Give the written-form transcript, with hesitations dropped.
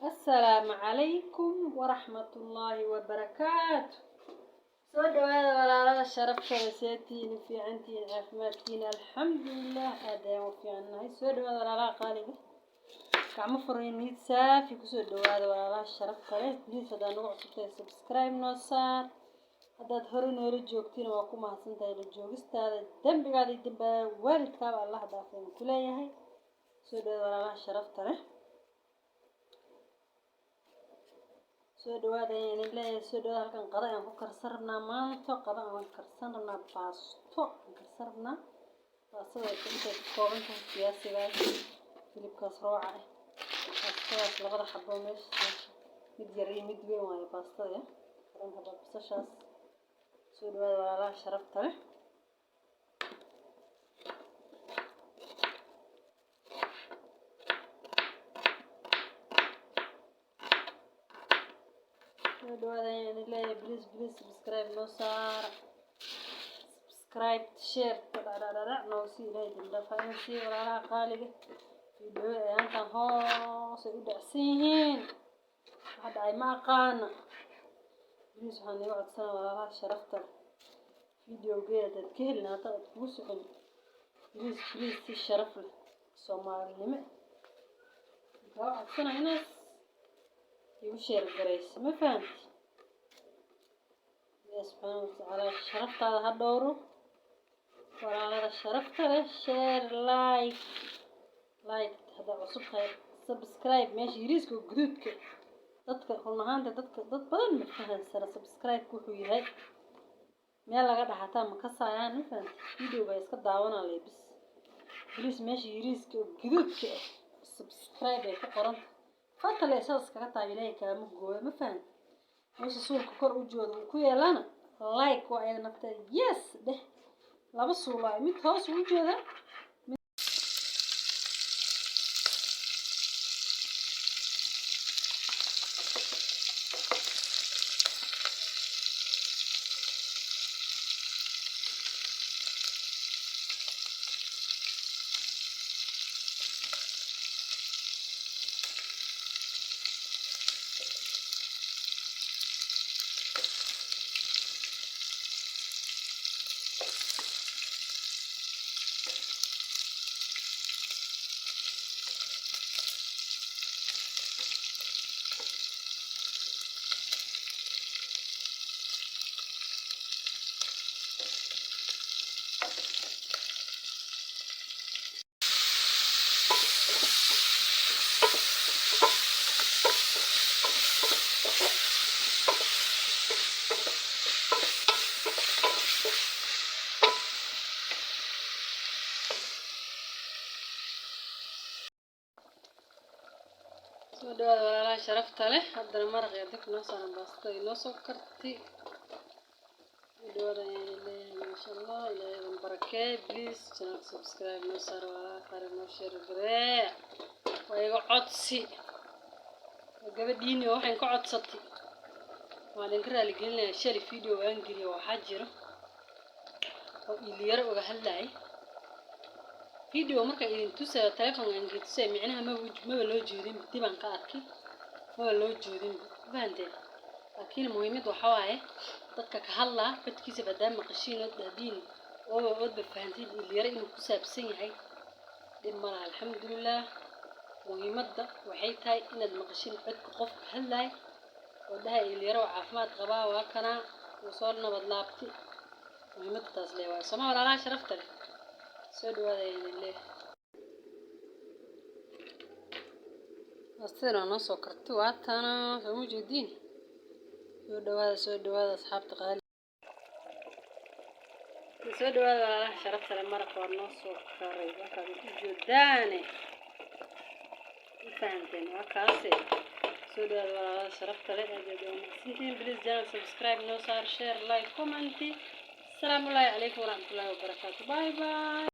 Assalaamu calaykum waraxmatullaahi wabarakaatu. Soo dhawaada walaalada sharaftada, seetihiin, fiicantihiin, caafimaadkiina? Alxamdulilah, aad ayaan u fiicannahay. Soo dhawaada walaalaha qaaliga, gacmo furan, niyad saafi kusoo dhawaada walaalaha sharafta leh. Please, haddaad nagu cusubtahay, subscribe noo saar. Haddaad hore noola joogtina, waa ku mahadsantahay la joogistaada. Dembigaada iyo dembiga waalidkaaba Allah dhaafay ku leeyahay. Soo dhawaada walaalaha sharafta leh, soo dhawaada ayaan idin leeyahay. Soo dhawaada. Halkan qada ayaan ku karsan rabnaa maanta. Qada aan karsan rabnaa, baasto aan karsan rabnaa. Baastada intay ka kooban tahay siyaasigaas, hilibkaas rooca ah, baastadaas labada xabo meesha, mid yar iyo mid weyn waaye baastada karan rabaa, basashaas. Soo dhawaada walaalaha sharafta leh. Soo dhawaada ayaan idin leeyahay. Please, please, subscribe noo saara. Subscribe, share, dhadhadhadhac noo sii. Ilaahay dambi dhaaf ha idin siiyo walaalaha qaaliga. Fiidiyowada ayaantan hoos ay u dhacsan yihiin, waxa dhacay ma aqaana. Please, waxaan iga codsanaa walaalaha sharafta leh, videogeeda hadaad ka helin, hata aad kugu socon, please, please, si sharaf leh, Soomaalinimo kaa codsanaa inaas igu share garayso. Ma fahamti? Ilaah subxaana watacaala sharaftaada ha dhowro. Walaalada sharafta leh, share, like, like haddaa cusub tahay, subscribe meesha yariiska oo guduudka. Dadka run ahaanta, dadka dad badan ma fahansana subscribe wuxuu yahay, meel laga dhaxataa ma kasaayaan. Ma fahamti? Videoga iska daawanaa leebis. Please, meesha yariiska oo guduudka ah subscribe ay ku qoranta fatale, saas kaga taab, Ilaahay kaama gooyo. Ma fahamti? Meesha suulka kor u jooda uu ku yeelana like waa ayada nafteeda. Yes dheh, laba suul waaye, mid hoos uu jeedaa. Soo dhawaada walaalaha sharafta leh. Haddana maraqii dabka noo saaran, baastada inoo soo karti. Soo dhawaada ayaan leeyahay. Maasha Allah, Ilaahay idin barakee. Please, channel subscribe noo saara walaalaha qaar, noo share garee. Waa iga codsi, waa gabadhiini oo waxaan ka codsatay. Waan idinka raaligelinayaa, shalay video aan geliyo waxaa jiro oo iliyaro uga hadlayay video. Marka idin tusayo telefonka aan idin tusayo, micnaha maba loo jeedin, dibaan ka arkay, maba loo jeedin. Fahanteen? Laakiin muhiimad waxa waaye dadka ka hadlaa codkiisa badaa maqashiin ood dhahdiin ooba oodba fahantiin iliyaro inuu ku saabsan yahay, dhib ma laha, alxamdulilah. Muhiimadda waxay tahay inaad maqashiin codka qofka hadlaay oo dhahay iliyaro waa caafimaad qabaa, waa kanaa wuu soo nabad laabti. Muhiimadda taas lee waaye. Sooma walaalaha sharafta leh? Soo dhawaada ayaan idin leeyahay. Baastadana waa noo soo karti, waa tana, soo ma jeediin? Soo dhawaada, soo dhawaada asxaabta qaali. Soo dhawaada walaalaha sharafta leh. Maraq waa noo soo karay, waxaad u jeedaane. Ma fahanteen? Waa kaase. Soo dhawaada walaalaha sharafta leh, aad aad waa mahadsantihiin. Please, channel subscribe noo saar, share, like, comment. Asalaamu calaykum waraxmatullaahi wabarakaatu. Bye bye.